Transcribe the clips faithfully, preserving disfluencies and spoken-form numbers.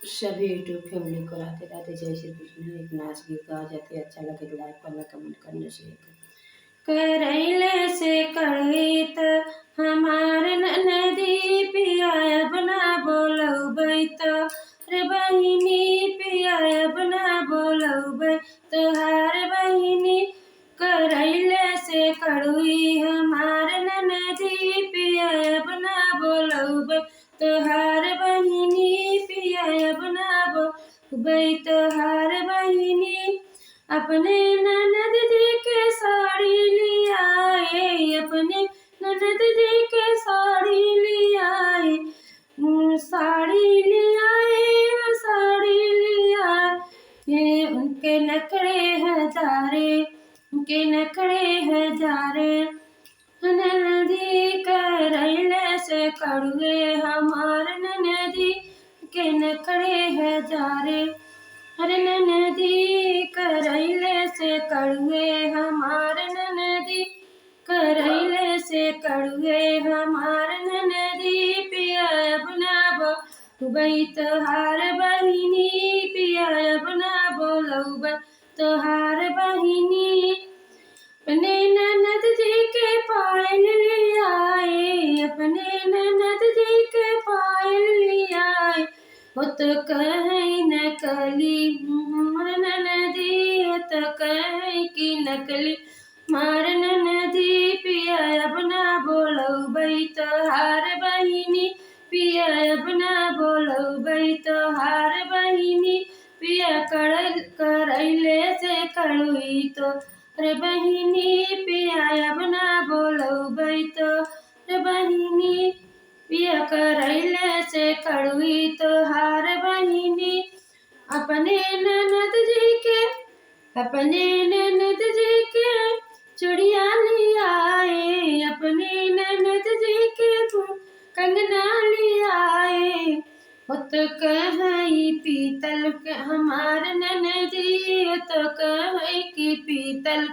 सभी YouTube family को राधे राधे, जय श्री कृष्ण। एक नाच गीत गा जाते, अच्छा लगे तो like करना, comment करना, share करना। करैले से कड़ुई त हमार ननदी पिया अब ना बोलौबै त, रे बहिनी पिया अब ना बोलौबै तोहार बहिनी। करैले से कड़ुई हमार ननदी पिया अब ना बोलौबै तोहार बहिनी, पिया अब ना बोलौबै तोहार बहिनी। अपने ननद जी के साड़ी लियाए, अपने ननद जी के साड़ी लियाए, हम्म, साड़ी लियाए, साड़ी लियाए, ये उनके नखरे हजारे, उनके नखरे हजारे। ननदी करैले से कड़ुए हमार ननदी के नखरे हजारे। अरे ननदी करैले से कड़ुए हमार ननदी, करैले से कड़ुए हमार ननदी। पिया अब ना बोलौबै तोहार बहिनी, पिया अब ना बोलौबै तोहार बहिनी। अपने ननद जी के पायल लियाए, अपने ननद जी के पायल लियाए, वो तो कहै नकली, हमार ननदी, वो तो कहै कि नकली। हमार ननदी पिया अब ना बोलौबै तोहार बहिनी, पिया अब ना बोलौबै तोहार बहिनी। पिया करैल-, करैले से कड़ुई तोहार बहिनी, पिया अब ना बोलौबै तोहार बहिनी। पिया करैले से कड़ुई तोहार बहिनी। अपने ननद जी के, अपने ननद जी के चूड़िया लियाए, अपने ननद जी के कंगना लियाए। वो तो कहै पीतल के हमार ननदी, वो तो कहै कि पीतल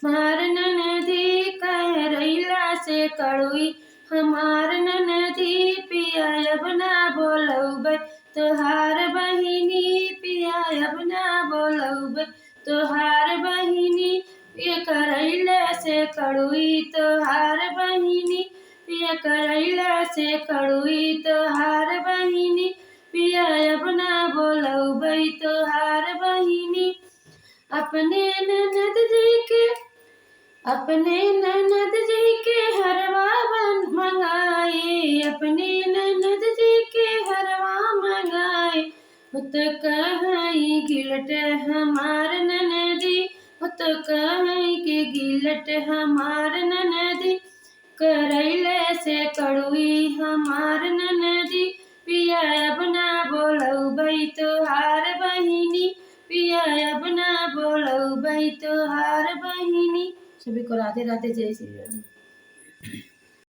हमार ननदी। करैला से कड़ुई हमार ननदी, पिया अब ना बोलौबै तोहार बहिनी, पिया अब ना बोलौबै तोहार बहिनी। पिया करैला से कड़ुई तोहार बहिनी, पिया करैला से कड़ुई तोहार बहिनी। पिया अब ना बोलौबै तोहार बहिनी। अपने ननद जी के, अपने ननद जी के हरवा बन-, मंगाए, अपने ननद जी के हरवा मंगाए। वो तो कहै गिलट हमार ननदी, वो तो कहै कि गिलट हमार ननदी। करैले से कड़ुई हमार ननदी, पिया अब ना बोलौबै तोहार बहिनी, पिया अब ना बोलौबै तोहार बहिनी। सभी को राधे राधे, जय श्री राम।